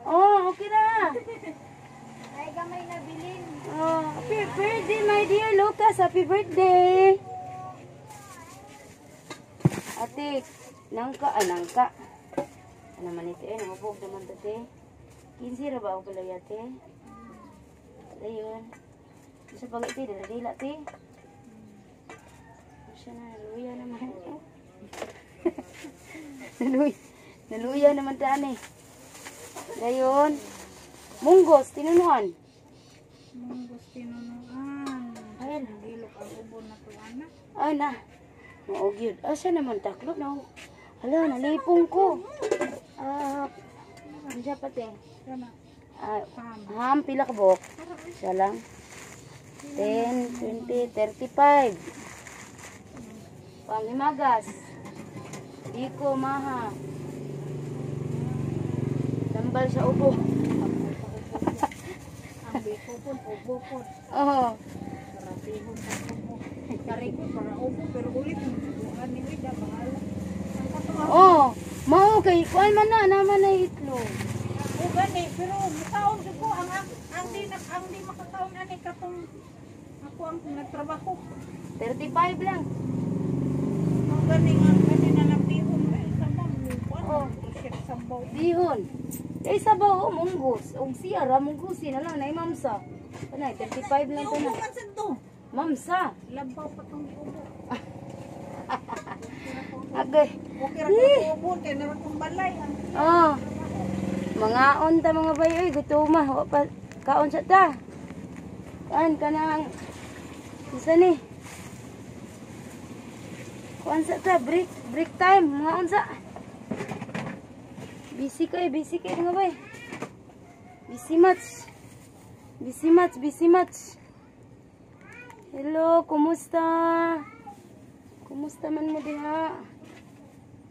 Oh, okay na. Ay, gamay na bilin. Oh, happy birthday, my dear Lucas. Happy birthday. Ate, nangka, ah, nangka. Ano man ito eh, nangupog naman ito, te. 15 ra ba ako kalay, ate? Ayun. Isa pag ito, dala-dila, te. Siya na, naluya naman. Naluya, naluya naman taan eh. Dayon. Munggos, tinunuan. Munggos tinunuan. Ayun. Gilok ang ubo na to, anak. Ay na. Maog yun. Ah, siya naman taklo na. Hala, nalipong ko. Ah, ano siya pati? Kana. Ah, Ham. ham, pila ka buok? Siya lang. 10, 20, 35. Panghimagas. Biko, maha. Tambal sa ubo. Ang biko po, ubo po. Oo. Karapihon sa ubo. Kariko para ubo, pero ulit mo subukan ni Wida, bahala. Ang katuwa. Oo. Mao kay kuan man na naman na itlog. O gani, pero mukaon jud ko ang di makakaon ani katong ako ang nagtrabaho. 35 lang. Ang gani nga kani na lang bihon eh, sabaw kuan. Oh. Siya sabaw. Bihon. Eh sabaw oh, munggos. Og siya ra munggusin na lang nay mamsa. Kanay 35 lang Ubo tanan. man sad to. Mamsa. Labaw pa tong ubo. Agay. Okay ra ko ubo kay nara kong balay ang Oh. Mangaon ta mga bay oy, gutoma wa pa kaon sa ta. Kuan kanang isa ni. Kuan sa ta break break time mangaon sa. Busy kay mga bay. Busy much. Busy much, busy much. Hello, kumusta? Kumusta man mo diha?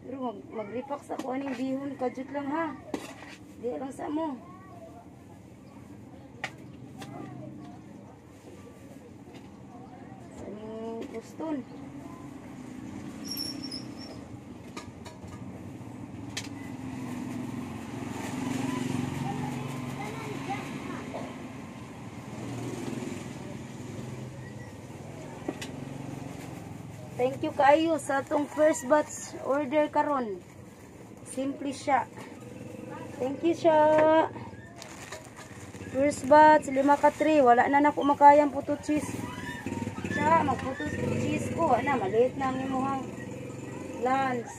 Pero mag-repack sa kuan ning bihon kajut lang ha. Di lang sa mo. Sa ning guston. Thank you kaayo sa atong first batch order karon. Simple siya. Thank you siya. First batch, 5 ka 3. Wala na nako makayang puto cheese. Siya, magputo cheese ko. Wala na, maliit na ang imuhang lunch.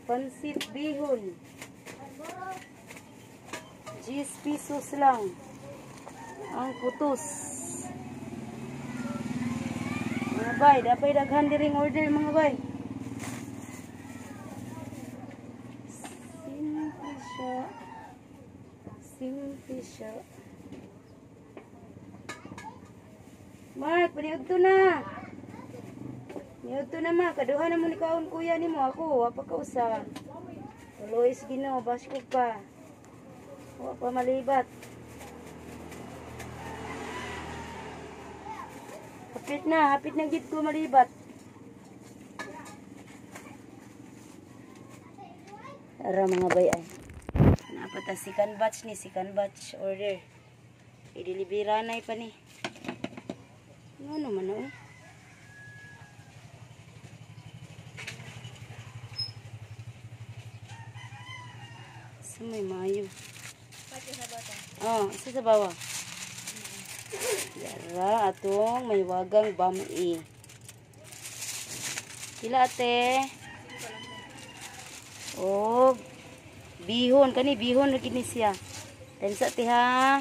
Pansit bihon. 10 pesos lang ang putos. Mga bay, dapat daghan diring order mga bay. Simple siya. Simple siya. Mark, paniudto na. Niudto na ma, kaduha na mo ni kaon kuya nimo ako, wa pa kausa. Tuloy sa Ginoo, basko pa. Wa pa malibat. Hapit na gid ko malibat. Ara mga bay ay. Napat ang second batch ni, second batch order. I-deliveranay pa ni. Ano man oh? Sa may mayo. Oh, isa sa bawa. Yara, atong may wagang bami. Sila ate. Oh, bihon kani bihon ra kini siya. Tensa ti ha.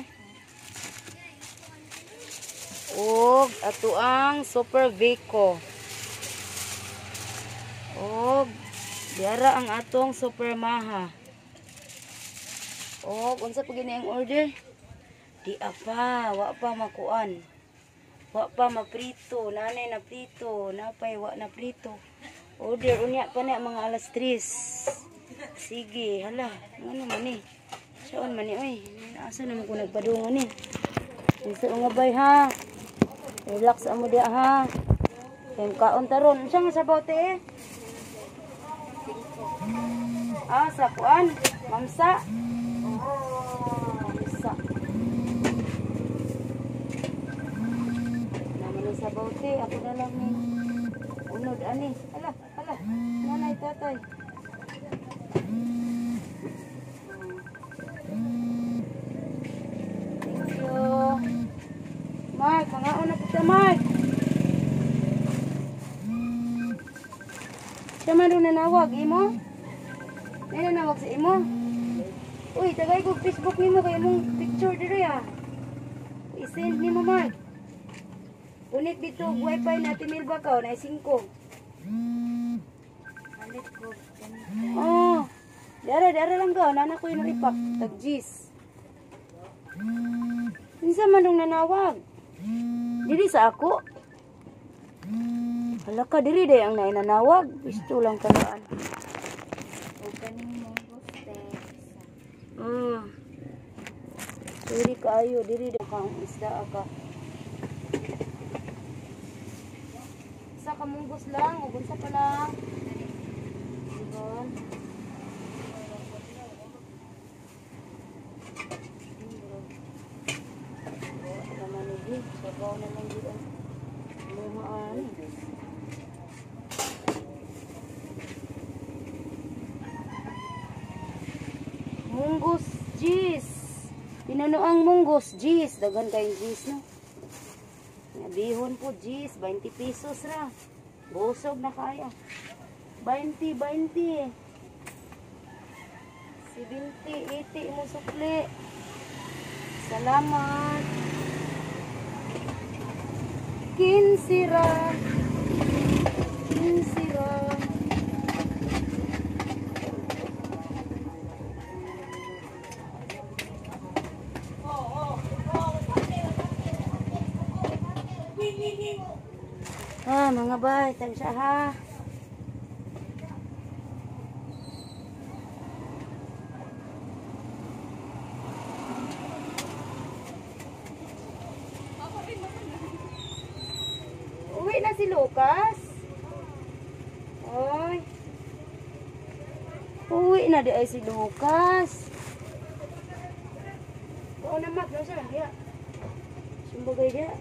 Og ato ang Super Vico. Og diara ang atong Super Maha. Og unsa pa gini ang order? Di apa, wa pa makuan. Wa pa maprito, nanay na prito, napay wa na prito. Order unya pa na mga alas 3. Sige, hala, ano man ni? Saan man ni oy? Asa naman ko nagpadungan ni? Unsa nga bay ha? Relax amo diha ha. Kay kaon taron. Unsa nga sabaw te eh? Ah, sa kuan. Mamsa. Mamsa. Naman ang sabaw te. Ako na lang ni. Unod ani. Hala, hala. Nanay, tatay. Thank you. Mark, mangaon na po siya, Mark. Siya man doon nanawag, imo? May nanawag sa imo? Uy, tagay ko Facebook nimo kay imong picture diri ah. I-send nimo, Mark. Punit dito wifi na Milba ka, na 5. Palit ko. Oh. Dara, dara lang ka, nana ko yung ipak, tag G's. Kinsa man dong nanawag? Diri sa ako. Hala ka, diri day ang nainanawag. Gusto lang kalaan. O kaning munggos te. Diri kaayo, diri daw kang isda ka. Sa kamunggos lang, ug unsa pa lang. Diba? Sabaw na lang gid ang mga ani. Munggos cheese. Tinunoang munggos cheese. Daghan kayong cheese, no? Nga, bihon po cheese. 20 pesos ra. Busog na kaya. 20, 20. 70, 80 mo sukli. Salamat. 15 ra. 15 ra. Ah, mga bay, tansya ha. Uwi na si Lucas. Oy. Uwi na di ay si Lucas. Oo na, Mak. Nasa lang diya. Sumbagay diya.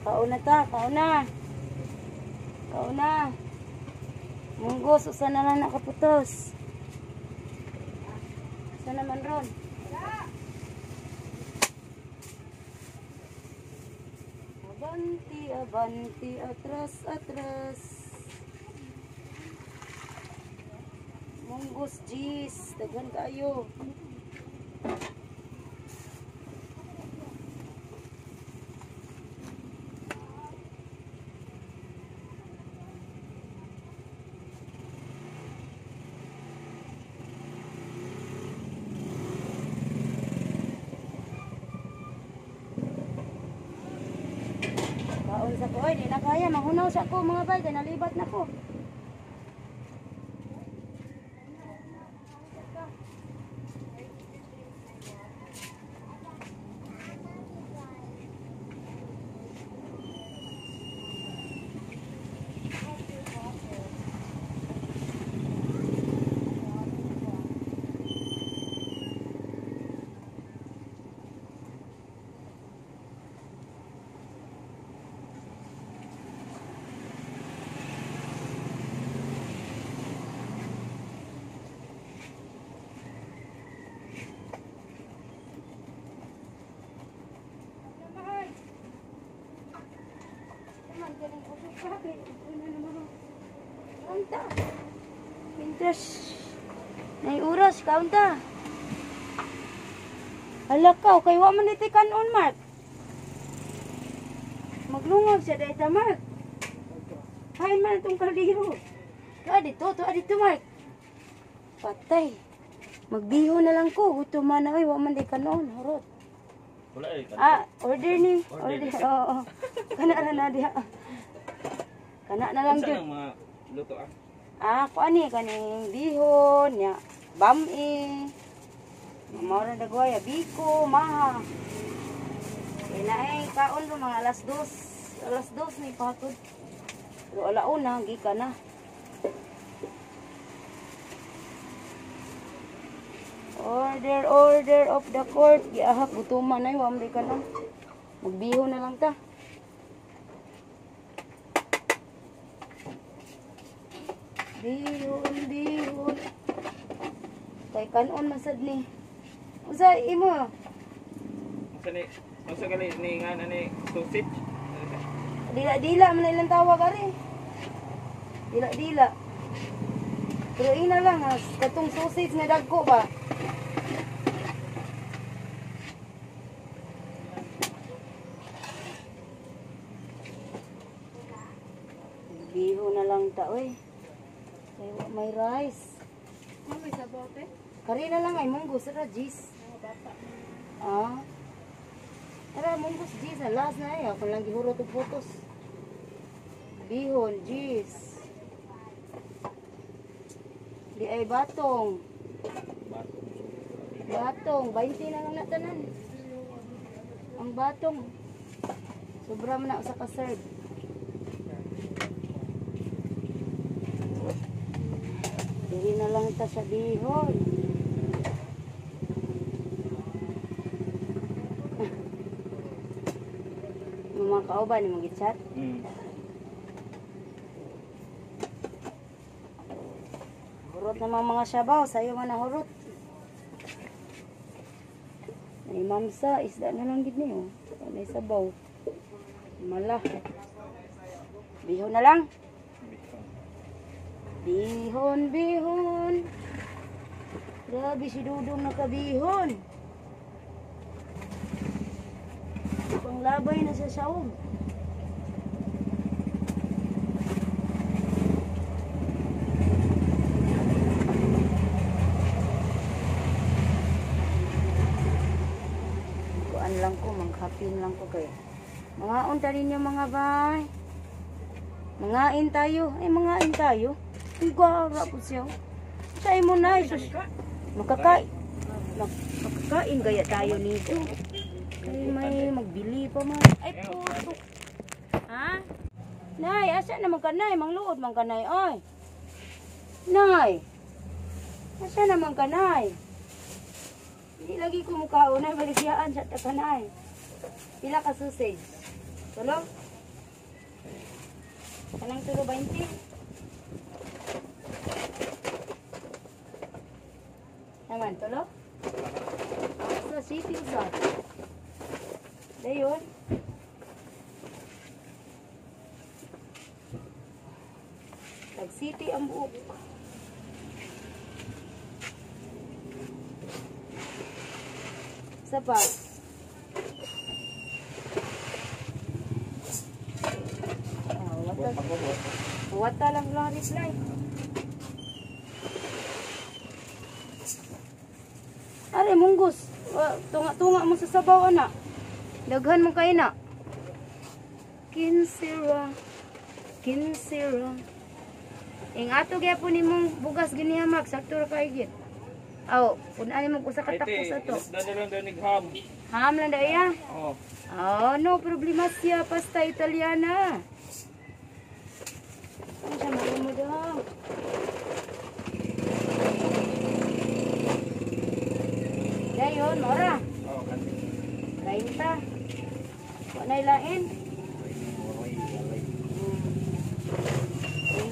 Kauna ta, kauna. Kauna. Munggos, usa na lang nakaputos. Usa naman ron. Abanti, abanti, atras, atras. Munggos, jeez. Daghan kayo. Kaon sa ko, ay, di na kaya. Mahunaw sa ko, mga bay. Kaya nalibat na ko. Kaunta. Pintas. Nay oras, kaunta. Hala ka, kay wa man dito kanon, Mark. Maglungag siya dahil ta, Mark. Hain man itong kaldero. Tuwa dito, tuwa dito, Mark. Patay. Magbiho na lang ko. Gutom man na, oy, wa man di kanon. Hurot. Wala eh. Ah, order ni. Order. Oo. Kana ra na diha. Kana na lang Unsa jud. nang mga luto ah? Ah, kuan ni kaning bihon nya, bami. Mao ra dagwaya biko, maha. Kay naay kaon ro mga alas 2. Alas 2 ni pahatod. Pero alauna gikan na. Order, order of the court. Giahak gutuman ay wa man ka na. Magbiho na lang ta. Bihon, bihon. Kay kanon man sad ni. Unsa imo? Unsa ni? Unsa gali ni nga na ni sausage? Dila-dila man ilang tawag ari. Dila-dila. Pero ina lang ha, katong sausage nga dagko ba? Biho na lang ta oy. Kay wa may rice. Ano may sabaw te? Kari na lang ay munggos ra jis. Mga bata. Ah. Ara munggos jis last na ay ako lang gihurot og photos. Bihon jis. Di ay batong. Batong 20 na lang na tanan. Ang batong. Sobra man na usa ka serve. Dili na lang ta sa bihon. Mga kauban ni mga chat. Hurot naman mga sabaw, sayo man na hurot. Ay mamsa, isda na lang gid niyo. Ay sabaw. Mala. Bihon na lang. Bihon, bihon. Grabe si Dudong nakabihon. Panglabay na sa saog. Kuan lang ko, manghapin lang ko kay. Mga unta ninyo mga bay. Mangain tayo. Ay, mangain tayo. Ay, gara po siya. Sa imo na, sus. Makakain. Makakain gaya tayo nito. Ay, may magbili pa man. Ay, puto. Ha? Nay, asa naman ka, nay? Mangluod man ka, nay. Ay. Nay. Asa naman ka, nay? Hindi lagi ko mukhaon, nay. Balikyaan sa ta ka, nay. Pila ka sausage? Tulo? Kanang tulo 20? Naman, tulo? Sa city sa. Dayon. Tag city ang buok. Sa pa. Ah, wata. Wata lang lang reply. Are munggos. Tunga-tunga mo sa sabaw ana. Daghan mo kay na. 15 ra. 15 ra. Ing ato gyapon nimong bugas ginihamak sakto ra kay gid. Aw, kun ani mo usa ka tapos ato. Isda na lang daw ni ham. Ham lang daw iya. Oh. Oh, no problema siya pasta italiana. Ano siya mo daw? Dayon, mora. Oh, kanti. 30. Wa na ilain.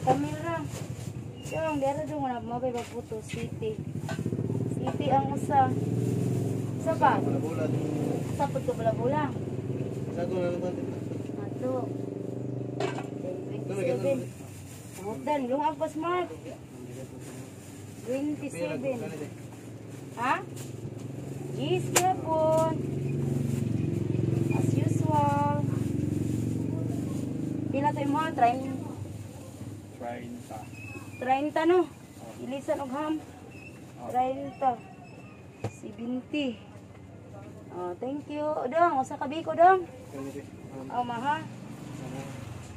30 mil ra. Yung, dera doon na mabay maputo city. City ang usa. Usa pa? Bola-bola. Sa pud bula-bula. Sa ko na lang Ato. 27. Hugdan, lungag pa smart. 27. Ha? Gis gyapon. As usual. Pila to imo? 30. 30. 30 no. Ilisan og ham. 30. 70. Oh, thank you. Dong, usa ka biko dong. Oh, maha.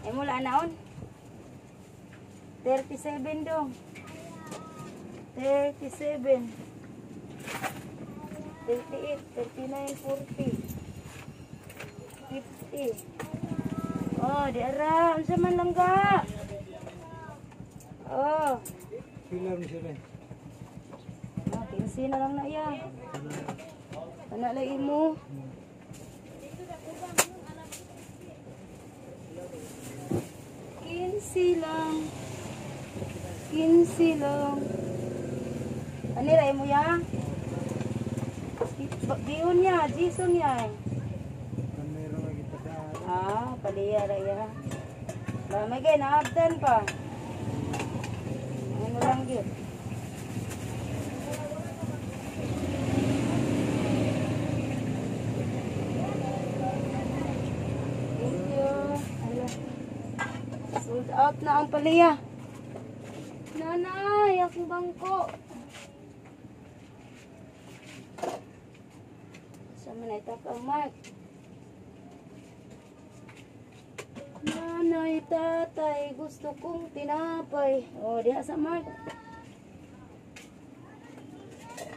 Ay mo naon. 37 dong. 37. 38, 39, 40. 50. Oh, di ara. Unsa man lang ka? Oh. Pila ni siya rin. Ah, 15 na lang na iya. Ana lang imo. 15 lang. 15 lang. Ani ra imo ya? Giun niya, Jason niya. Meron nga kita sa Ah, paliya ra ya. Mamay kay naabdan pa. Ano lang gyud. Thank you. Ala. Sold out na ang paliya. Nanay, akong bangko. Sa man ay ang mark. Nanay, tatay, gusto kong tinapay. O, diha sa mark.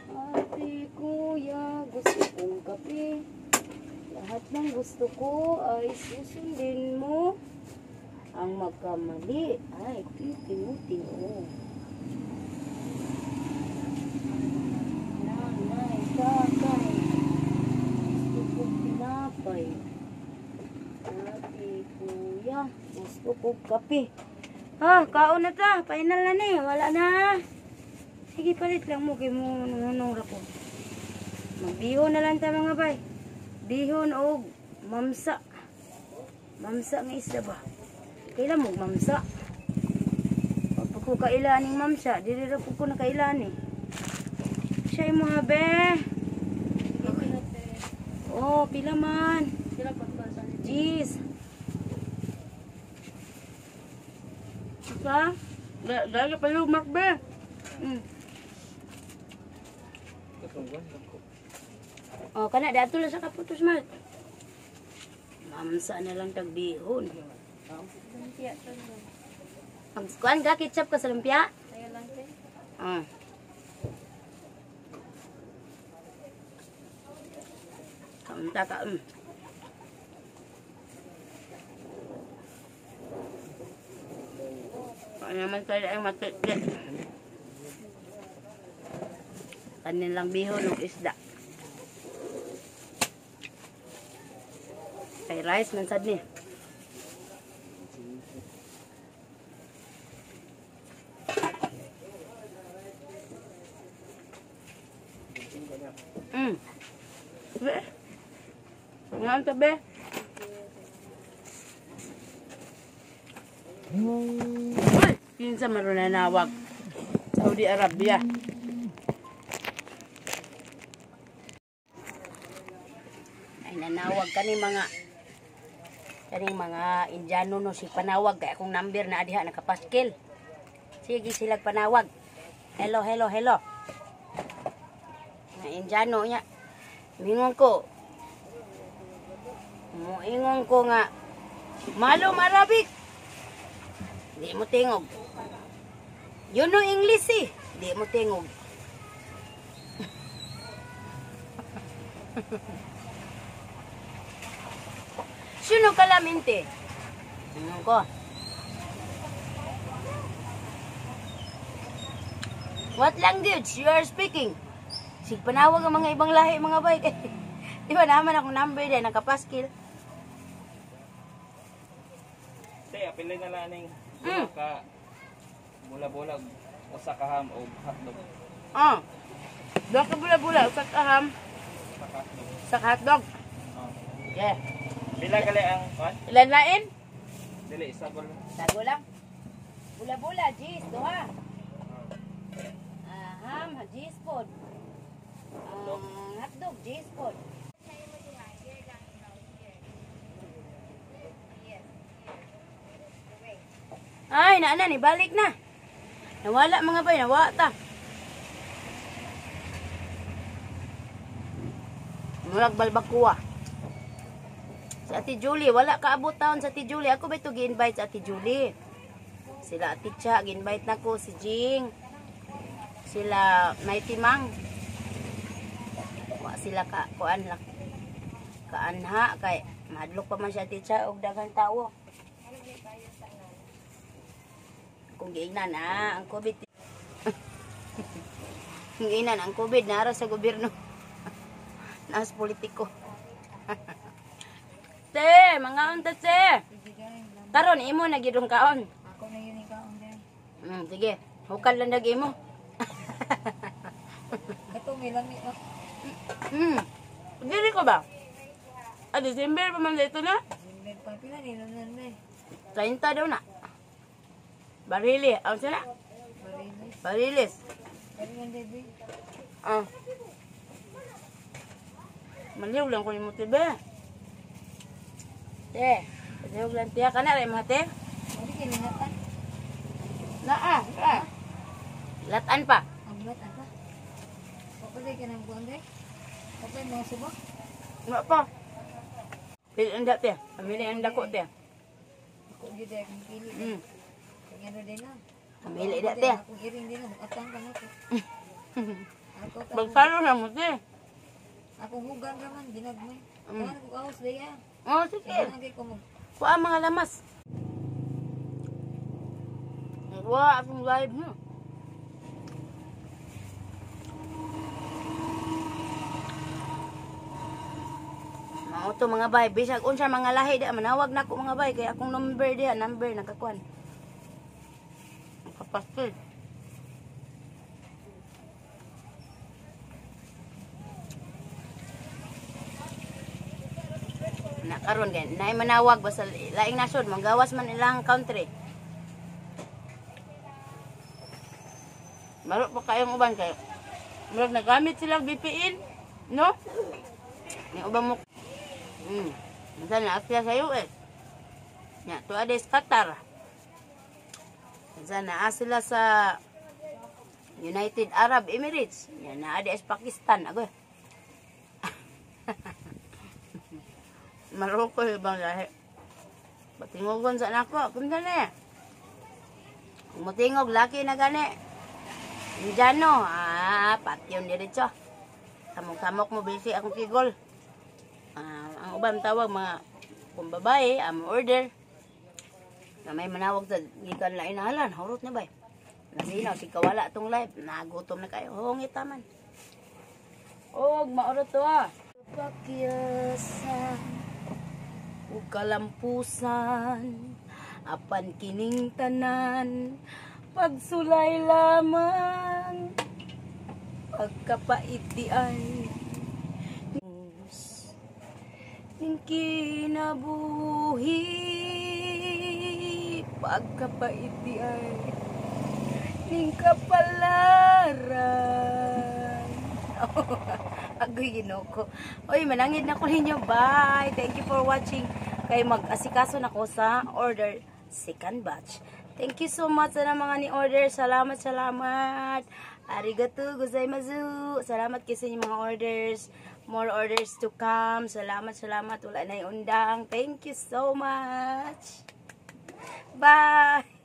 Ate, kuya, gusto kong kape. Lahat ng gusto ko ay susundin mo. Ang magkamali ay kikimutin mo. Nanay, tatay, gusto kong tinapay. Ate, kuya, gusto kong kape. Ha, kaon na ta. Final na ni. Wala na. Sige, palit lang mo. Kay mo, nunong ra ko. Magbihon na lang ta mga bay. Bihon og mamsa. Mamsa nga isda ba? Kailan mo mamsa? Pag ko kailan ning mamsa, dili ra ko nakailan eh. Siya mo ha, be. Oh, pila man. Jeez. Pa? Dali pa yung be. Oh, kana dato lang sa kaputos mal. Mamsa na lang tag bihon. Lumpia to. Ang kuan ka ketchup ka sa lumpia? Ayaw lang te. Ah. Kaunta ka. Ano naman tayo ang matikit. Kanilang bihon ug isda. Kay rice man sad ni. Be. Nga ta be. Uy, kinsa man ron nanawag? Saudi Arabia. Ay nanawag kani mga kaning mga Indiano no si panawag kay akong number na diha nakapaskil. Sige sila panawag. Hello, hello, hello. Mga Indiano nya. Mingon ko. Moingon ko nga malum Arabic. Di mo tingog. You know English eh. Di mo tingog. Sino kalaminte? Ingon ko. What language you are speaking? Sig panawag ang mga ibang lahi mga bay. Di ba naman akong number din nakapaskil. Te, apilay na lang ning ka bula-bula usa ka ham og hotdog. Ah. Duha ka bula-bula usa ka ham, Usa ka hotdog. usa ka hotdog. Oh. Yeah. Pila gali ang kuan? Ilan lain? Dili isa ko. Tago lang. Bula-bula, Gis, duha. Ah, ham, Gis pod. Ang hotdog, Gis pod. Ay, naana ni balik na. Nawala mga bay, nawa ta. Murag balbakuwa. Sa Ate Julie, wala kaabot taon sa Ate Julie. Ako ba ito gi-invite sa Ate Julie? Sila Ate Cha, gi-invite na ko si Jing. Sila Mighty Mang. Wa sila ka kuan lang. Kaanha kay mahadlok pa man siya, Ate Cha, og daghang tawo. Kung giingnan ang COVID. Kung giingnan ang COVID nara sa gobyerno. Naas politiko. Te, mga unta, te. Karon imo na gyud kaon. Ako na yun ikaw ang day. Sige. Hukal lang dag imo. Kato may lami ah. Dili ko ba? Ah, December pa man dito na. Zimmer pa pila ni lunan me. 30 daw na. Barili. Ang sana? Barilis. Barilis. Barilis baby. Ah. Maliw lang ko ni mo, tibe. Te, maliw lang tiya ka na rin mga te. Mali kay latan. Naa, ah. Latan pa. Ang latan pa. Kapag ka nang buwan day. Kapag mga subak. Wala pa. Pili ang dati. Pamili ang dako, te. Ako gyud ay akong pili. Kung ano din na. Pamili dati. Akong iring din na. Atang ka na ko. Ako ta. Bagsalo na mo, te. Akong hugang raman ginagmay. Kaya ko aos daya. Oh, sige. Kaya ko mag Kuha ang mga lamas. Kuha akong live mo. Mao to, mga bay, bisag unsa mga lahi di manawag nako, mga bay, kay akong number diha, number nakakuan. Kapastil. Na karon kay naay manawag basta laing nasod manggawas man ilang country. Maro pa kayong uban kay murag nagamit sila VPN, no? Ni uban mo. Minsan na sila sa US. Nya tuwa des Qatar. Minsan naa sila sa United Arab Emirates. Nya naa des Pakistan agoy. Maroko yung ibang lahi. Patingogon sa nako. Kung na. Kung motingog, laki na gani. Indiano. Ah, patyon diretso. Samok-samok mo, busy akong kigol. Ah, ang uban tawag mga kung babae, am order. Na may manawag sa gikan lain na halan, hurot na bay. Nasinaw, si kawala tong live. Nagutom na kayo. Hungit taman. Og maurot to ah. Pakyasan ug kalampusan apan kining tanan pagsulay lamang pagkapait di ay ning kinabuhi, pagkapait di ay ning kapalaran. Agoy, Ginoo ko. Oy, manangid na ko ninyo. Bye. Thank you for watching. Kay mag-asikaso na ko sa order second batch. Thank you so much sa mga ni order. Salamat, salamat. Arigatou gozaimasu. Salamat kasi sa inyong mga orders. More orders to come. Salamat, salamat. Wala na yung undang. Thank you so much. Bye.